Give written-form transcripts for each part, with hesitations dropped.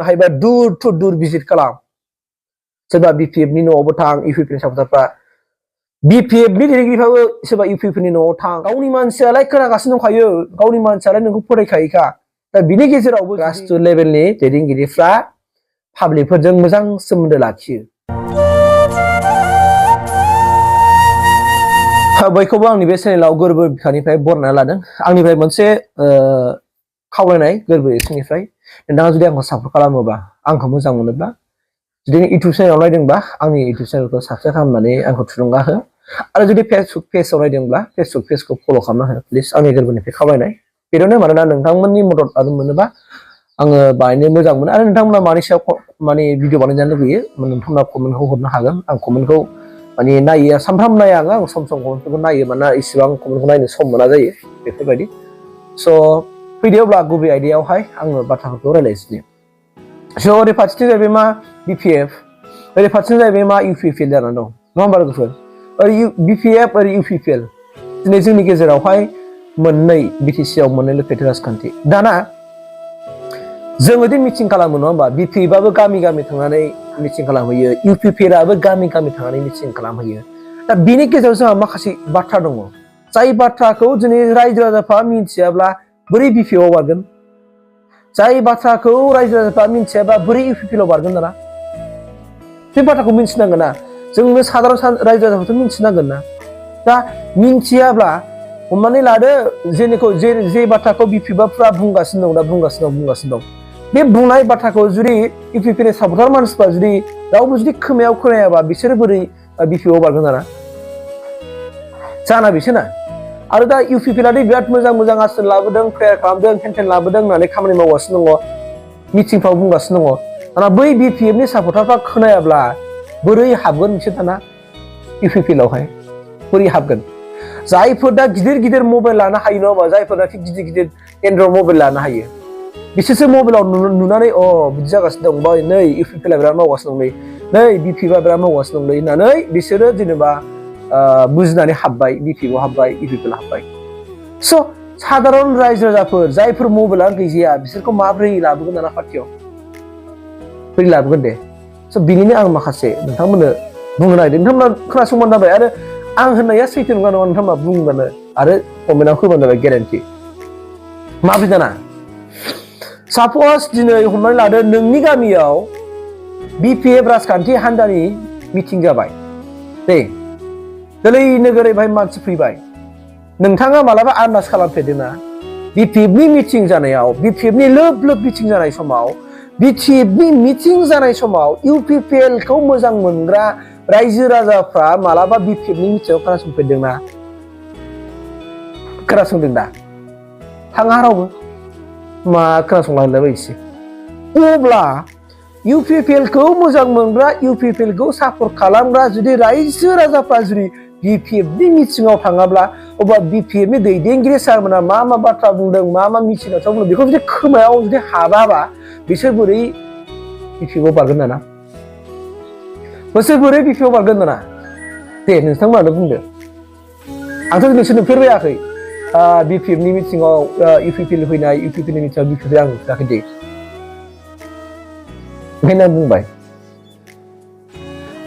हायोबा दूर to दूर visit खालाम सोरबा BPF नि न'आवबो थां UPP नि सापर्टारफ्रा BPF नि दैदेनगिरिफ्राबो सोरबा UPP नि न'आव थां गावनि मानसियालाय खोनागासिनो दंखायो गावनि मानसियालाय नोंखौ फोथायखायोखा दा बिनि गेजेरावबो ग्रासरुट लेभेलनि दैदेनगिरिफ्रा पाब्लिकफोरजों मोजां सोमोन्दो लाखियो बयखौबो आंनि बे चेनेलाव गोरबो बिखानिफ्राय बरनायना लादों आंनिफ्राय मोनसे खावलायनाय गोरबो इसिंनिफ्राय नोंथाङा जुदि आंखौ सापर्ट खालामोबा आंखौ मोजां मोनोब्ला जुदि इउटिउब चेनेलाव नायदोंबा आंनि इउटिउब चेनेलखौ साबस्क्राइब खालामनानै आंखौ थुलुंगा हो आरो जुदि फेसबुक पेजआव नायदोंब्ला फेसबुक पेजखौ फल' खालामना हो प्लिज आंनि गोरबोनिफ्राय खावलायनाय बेनो मानोना नोंथांमोननि मदद आरो मोनोबा आङो बानायनो मोजां मोनो आरो नोंथांमोना मानि सायाव माने भिडिअ बानायजानो लुबैयो नोंथांमोना कमेन्टखौ हरनो हागोन आं कमेन्टखौ माने नायो सानफ्रामबो नाया आं सम सम कमेन्टफोरखौ नायो मानोना इसेबां कमेन्टखौ नायनो सम मोना जायो बेफोरबायदि स' फैदोब्ला गुबै आयदायावहाय आङो बाथ्राफोरखौ रायलायसिनो स' ओरै फारसेथिं जाहैबाय मा BPF ओरै फारसेथिं जाहैबाय मा UPPL जानानै दं नङा होमबा लोगोफोर ओरै BPF ओरै UPPL दिनै जोंनि गेजेरावहाय मोननै BTC आव मोननै लोखोथि राजखान्थि दाना जोङो दि मिटिं खालामो नङा होमबा BPF आबो गामि गामि थांनानै मिटिं खालामहैयो UPPL आबो गामि गामि थांनानै मिटिं खालामहैयो दा बिनि गेजेराव जोंहा माखासे बाथ्रा दङ जाय बाथ्राखौ दिनै रायजो राजाफ्रा मिथियाब्ला बोरै BPF आव बारगोन जाय बाथ्राखौ रायजो राजाफ्रा मिथियाब्ला बोरै UPPL आव बारगोन दाना बे बाथ्राखौ मिथिनांगोन ना जोंनो साधारन रायजो राजाफ्राथ' मिथिनांगोन ना दा मिथियाब्ला हमनानै लादो जे बाथ्राखौ BPFफ्रा बुंगासिनो दं दा बुंगासिनो दं बे बुंनाय बाथ्राखौ जुदि UPP नि सापर्टार मानसिफ्रा जुदि रावबो जुदि खोमायाव खोनायाबा बिसोरो बोरै BPF आव बारगोन दाना जाना बिसोरना आरो दा UPPL आदि बिराद मोजां आसन लाबोदों प्रेयार खालामदों केम्पेन लाबोदों होननानै खामानि मावगासिनो दङ मिटिंफ्राव बुंगासिनो दङ दाना बै BPF नि सापर्टारफ्रा खोनायाब्ला बोरै हाबगोन बिसोर दाना UPPL आवहाय बोरै हाबगोन जायफोर दा गिदिर मबाइल लानो हायो नङा होमबा जायफोर गिदिर एन्ड्रइड मबाइल लानो हायो बिसोरसो मबाइलाव नुनानै बिदि जागासिनो दं नै UPPL आ बिराद मावगासिनो दं नै BPF आ बिराद मावगासिनो दं होननानै बिसोरो जेनेबा बुजिनानै हाबबाय BPF आव हाबबाय UPPL आव हाबबाय स' साधारन रायजो राजाफोर जायफोर मबाइलानो गैजाया बिसोरखौ माबोरै लाबोगोन दाना पार्टियाव बोरै लाबोगोन दे स' बिनिनो आं माखासे नोंथांमोननो बुंनो नागिरदों नोंथांमोना खोनासंबानो जाबाय आरो आं होननाया सैथो नङा नोंथांमोना बुंबानो आरो कमेन्टआव होबानो जाबाय गेरेन्टि माबोरै दाना साप'ज दिनै हमनानै लादो नोंनि गामियाव BPF राजखान्थि हान्जानि मिटिं जाबाय दे दोलै नोगोरै बाहाय मानसि फैबाय नोंथाङा मालाबा आन्दाज खालामफेरदोंना BPF नि मिटिं जानायाव BPF नि लोब मिटिं जानाय समाव BPF नि मिटिं जानाय समाव UPPL खौ मोजां मोनग्रा रायजो राजाफ्रा मालाबा BPF नि मिटिंआव खोनासंफेरदोंना खोनासंदों दा थाङा रावबो मा खोनासंलांनो बायदिसो अब्ला UPPL खौ मोजां मोनग्रा UPPL खौ सापर्ट खालामग्रा जुदि रायजो राजाफ्रा जुदि BPF नि मिटिंआव थाङाब्ला अब्ला BPF नि दैदेनगिरि सारमोना मा बाथ्रा बुंदों मा मिथिनायाव बुंदों बेखौ जुदि खोमायाव जुदि हाबाबा बिसोर बोरै BPF आव बारगोन दाना बोरै BPF आव बारगोन दाना दे नोंथांमोनानो बुंदो आंथ' नोंसोर नुफेरबायाखै BPF नि मिटिंआव UPPL फैनाय UPPL नि मिटिंआव BPF आं नुफेराखै दे ओंखायनो आं बुंबाय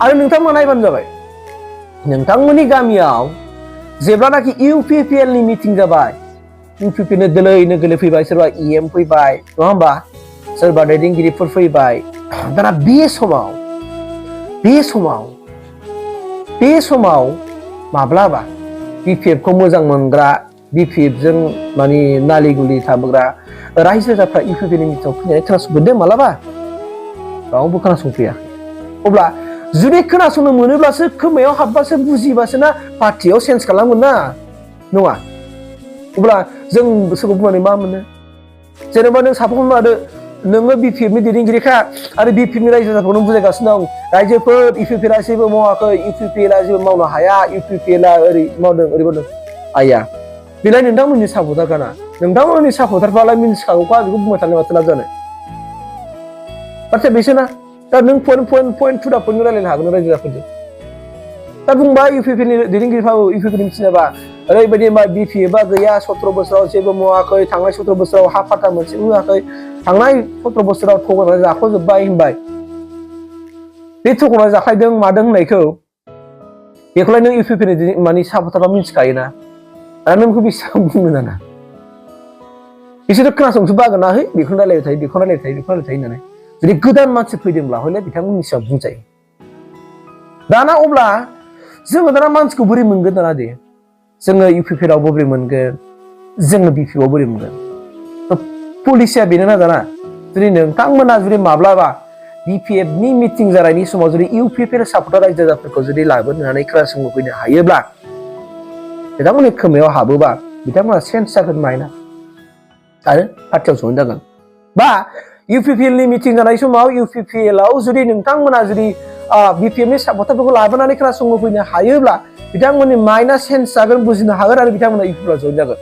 आरो नोंथांमोना नायबानो जाबाय नोंथांमोननि गामियाव जेब्लानाखि UPPL नि मिटिं जाबाय UPPL नो दोलै फैबाय सोरबा EM फैबाय नङा होमबा सोरबा दैदेनगिरिफोर फैबाय दाना बे समाव माब्लाबा BPF खौ मोजां मोनग्रा BPF जों माने नालि गुलि थाबोग्रा रायजो राजाफ्रा UPPL नि मिटिंआव फैनानै खोनासंफेरदों मालाबा रावबो खोनासंफैयाखै अब्ला जुदि खोनासंनो मोनोब्लासो खोमायाव हाबबासो बुजिबासो ना पार्टियाव चेन्ज खालामगोन ना नङा अब्ला जों सोरखौ बुंनानै मा मोनो जेनेबा नों साप'ज लादो नोङो BPF नि दैदेनगिरिखा आरो BPF नि रायजो राजाखौ नों बुजायगासिनो दं रायजोफोर UPPL आ जेबो मावाखै UPPL आ जेबो मावनो हाया UPPL आ ओरै मावदों ओरै मावदों आया बेलाय नोंथांमोननि सापर्टार गाना नोंथांमोननि सापर्टारफ्रालाय मिन्थिखागौखा बेखौ बुंबाय थानो माथो लाब जानो बाथ्राया बेसोना दा नों पइन्ट टु दा पइन्ट रायलायनो हागोन रायजो राजाफोरजों दा बुंबाय UPPनि दैदेनगिरिफ्राबो UPPनि मिथिनायबा ओरैबायदि मा BPFआ गैया 17 बोसोराव जेबो मावाखै थांनाय 17 बोसोराव हा फाटा मोनसेबो होआखै थांनाय 17 बोसोराव थगायनानै जाख'जोब्बाय होनबाय बे थगायनानै जाखायदों मादों होननायखौ बेखौलाय नों UPPनि माने सापर्टारफ्रा मिथिखायोना आरो नोंखौ बेसेबां बुंनो नाङा बिसोरो खोनासंसो बागोन ना है बेखौनो रायलायबाय थायो बेखौनो रायलायबाय थायो बेखौनो रायलायबाय थायो होननानै जुदि गोदान मानसि फैदोंब्ला हयले बिथांमोननि सायाव बुंजायो दाना अब्ला जोङो दाना मानसिखौ बोरै मोनगोन दाना दे जोङो UPPLआव बोरै मोनगोन जोङो BPFआव बोरै मोनगोन पलिसिया बेनो ना दाना जुदि नोंथांमोना जुदि माब्लाबा BPFनि मिटिं जानायनि समाव जुदि UPPL सापर्टार रायजो राजाफोरखौ जुदि लाबोनानै खोनासंनो फैनो हायोब्ला बिथांमोननि खोमायाव हाबोबा बिथांमोना सेन्स जागोन माइना आरो पार्टियाव जइन जागोन बा UPPLनि मिटिं जानाय समाव UPPLआव जुदि नोंथांमोना जुदि BPFनि सापर्टारफोरखौ लाबोनानै खोनासंनो फैनो हायोब्ला बिथांमोननि माइन्डआ सेन्स जागोन बुजिनो हागोन आरो बिथांमोना UPPLआव जइन जागोन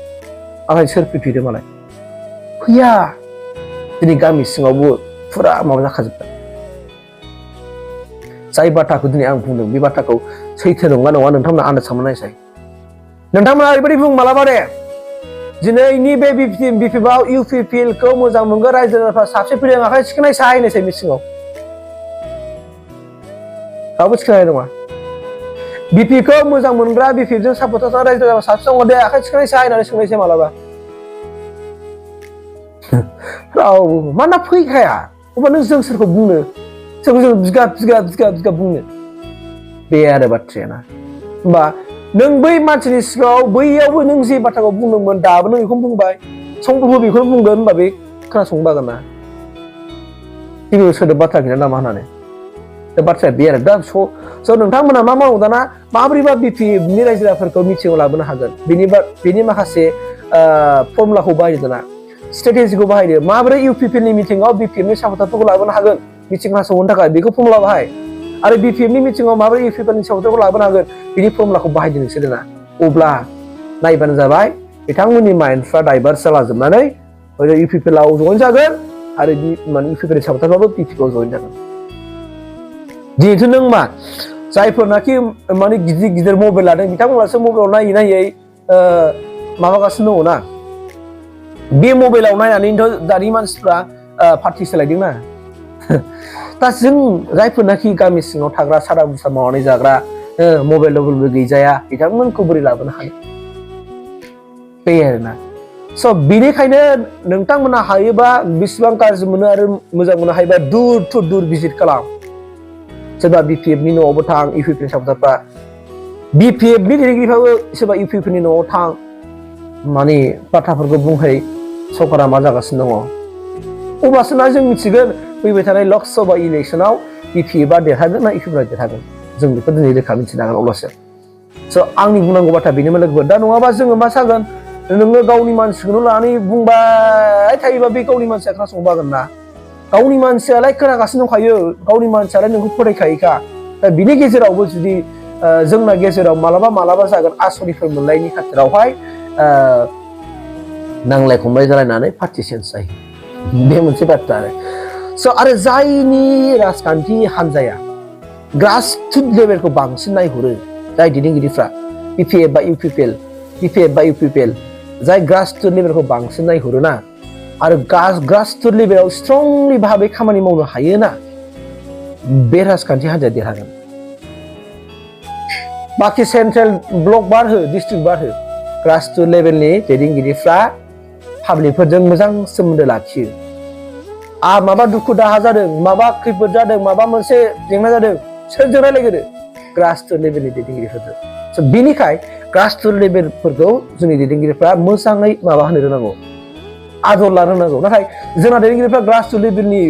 आंहा सोर फैफिदों मालाय फैया दिनै गामि सिङावबो फुरा माबा जाखाजोब्बाय जाय बाथ्राखौ दिनै आं बुंदों बे बाथ्राखौ सैथो नंगौना नङा नोंथांमोना आन्दाज खालामना नायसाय नोंथांमोना ओरैबायदि बुं मालाबा दे दिनैनि बे BPFआव UPPLखौ मोजां मोनग्रा रायजो राजाफ्रा साबसे फैदों आखाइ थिखोनाय साहायनोसै मिथिङाव रावबो थिखोनाय नङा BPFखौ मोजां मोनग्रा BPFजों सापर्टार रायजो राजाफ्रा साबसे दङ दे आखाइ थिखोनाय साहायनानै सोंनायसै मालाबा रावबो मानोना फैखाया अब्ला नों जों सोरखौ बुंनो सोरखौ जों बिगा बुंनो बे आरो बाथ्राया ना होमबा नों बै मानसिनि सिगाङाव बैयावबो नों जे बाथ्राखौ बुंदोंमोन दाबो नों बेखौनो बुंबाय समफोरबो बेखौनो बुंगोन होनबा बे खोनासंनो बागोन ना जेबो सोदोब बाथ्रा गैया नामा होननानै दा बाथ्राया बे आरो दा स' नोंथांमोना मा मावो दाना माबोरैबा BPFनि रायजो राजाफोरखौ मिथिङाव लाबोनो हागोन बेनि माखासे फर्मुलाखौ बाहायदो दाना स्ट्रेटेजिखौ बाहायदो माबोरै UPPLनि मिटिङाव BPFनि सापर्टारफोरखौ लाबोनो हागोन मिटिं खोनासंनो थाखाय बेखौ फर्मुला बाहाय आरो BPFनि मिटिङाव माबोरै UPPLनि सापर्टारफोरखौ लाबोनो हागोन बिनि फर्मुलाखौ बाहायदो नोंसोर ना अब्ला नायबानो जाबाय बिथांमोननि माइन्डफ्रा डाइभार्स जालाजोबनानै UPPLआव जइन जागोन आरो माने UPPLनि सापर्टारफ्राबो BPFआव जइन जागोन जिहेतु नों मा जायफोरनाखि माने गिदिर गिदिर मबाइल लादों बिथांमोनासो मबाइलाव नायै माबागासिनो दङ ना बे मबाइलाव नायनानैथ' दानि मानसिफ्रा पार्टि सोलायदोंना दा जों जायफोरनाखि गामि सिङाव थाग्रा सादा बुसा मावनानै जाग्रा मबाइलबो गैजाया बिथांमोनखौ बोरै लाबोनो हानो बे आरोना स' बेनिखायनो नोंथांमोना हायोबा बेसेबां गाज्रि मोनो आरो मोजां मोनो हायोबा दुर भिजिट खालाम सोरबा BPFनि न'आवबो थां UPPLनि सापर्टारफ्रा BPFनि दैदेनगिरिफ्राबो सोरबा UPPLनि न'आव थां माने बाथ्राफोरखौ बुंहै सरकारा मा जागासिनो दङ अब्लासो ना जों मिथिगोन फैबाय थानाय लक सभा इलेक्सनाव BPFआ देरहागोन ना UPPLआ देरहागोन जों बेखौ दिनै रोखा मिथिनो हागोन अब्लासो स' आंनि बुंनांगौ बाथ्रा बेनोमोन लोगोफोर दा नङाबा जोङो मा जागोन नोङो गावनि मानसिखौनो लानानै बुंबाय थायोबा बे गावनि मानसिया खोनासंबागोन ना गावनि मानसियालाय खोनागासिनो दंखायो गावनि मानसियालाय नोंखौ फोथायखायोखा दा बिनि गेजेरावबो जुदि जोंना गेजेराव मालाबा जागोन आसनिफोर मोननायनि खाथिरावहाय नांलाय खमलाय जालायनानै पार्टि चेन्ज जायो बे मोनसे बाथ्रा आरो स' आरो जायनि राजखान्थि हान्जाया ग्रासरुट लेभेलखौ बांसिन नायहरो जाय दैदेनगिरिफ्रा BPF बा UPPL जाय ग्रासरुट लेभेलखौ बांसिन नायहरो ना आरो ग्रासरुट लेभेलाव स्ट्रंलि भाबै खामानि मावनो हायोना बे राजखान्थि हान्जाया देरहागोन बाखि सेन्ट्रेल ब्लक बारहो डिस्ट्रिक्ट बारहो ग्रासरुट लेभेलनि दैदेनगिरिफ्रा पाब्लिकफोरजों मोजां सोमोन्दो लाखियो माबा दुखु दाहा जादों माबा खैफोद जादों माबा मोनसे जेंना जादों सोरजों रायलायगोन ग्रासरुट लेभेलनि दैदेनगिरिफोरजों स' बेनिखाय ग्रासरुट लेभेलफोरखौ जोंनि दैदेनगिरिफ्रा मोजाङै माबा होनो रोंनांगौ आदर लानो रोंनांगौ नाथाय जोंना दैदेनगिरिफ्रा ग्रासरुट लेभेलनि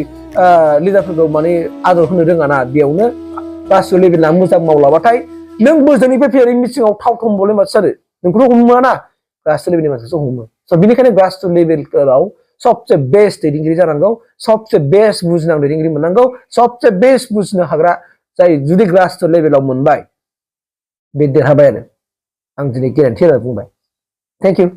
लिडारफोरखौ माने आदर होनो रोङा ना बेयावनो ग्रासरुट लेभेलना मोजां मावलाबाथाय नों बोजोंनिफ्राय फैनानै मिथिङाव थाव बले माथो जादों नोंखौथ' हमो ना ग्रासरुट लेभेलनि मानसिखौसो हमो स' बेनिखायनो ग्रासरुट लेभेलाव सबसे बेस्ट दैदेनगिरि जानांगौ सबसे बेस्ट बुजिनां दैदेनगिरि मोननांगौ सबसे बेस्ट बुजिनो हाग्रा जाय जुदि ग्रासरुट लेभेलाव मोनबाय बे देरहाबाय आरो आं दिनै गेरेन्टि होनानै बुंबाय थेंक इउ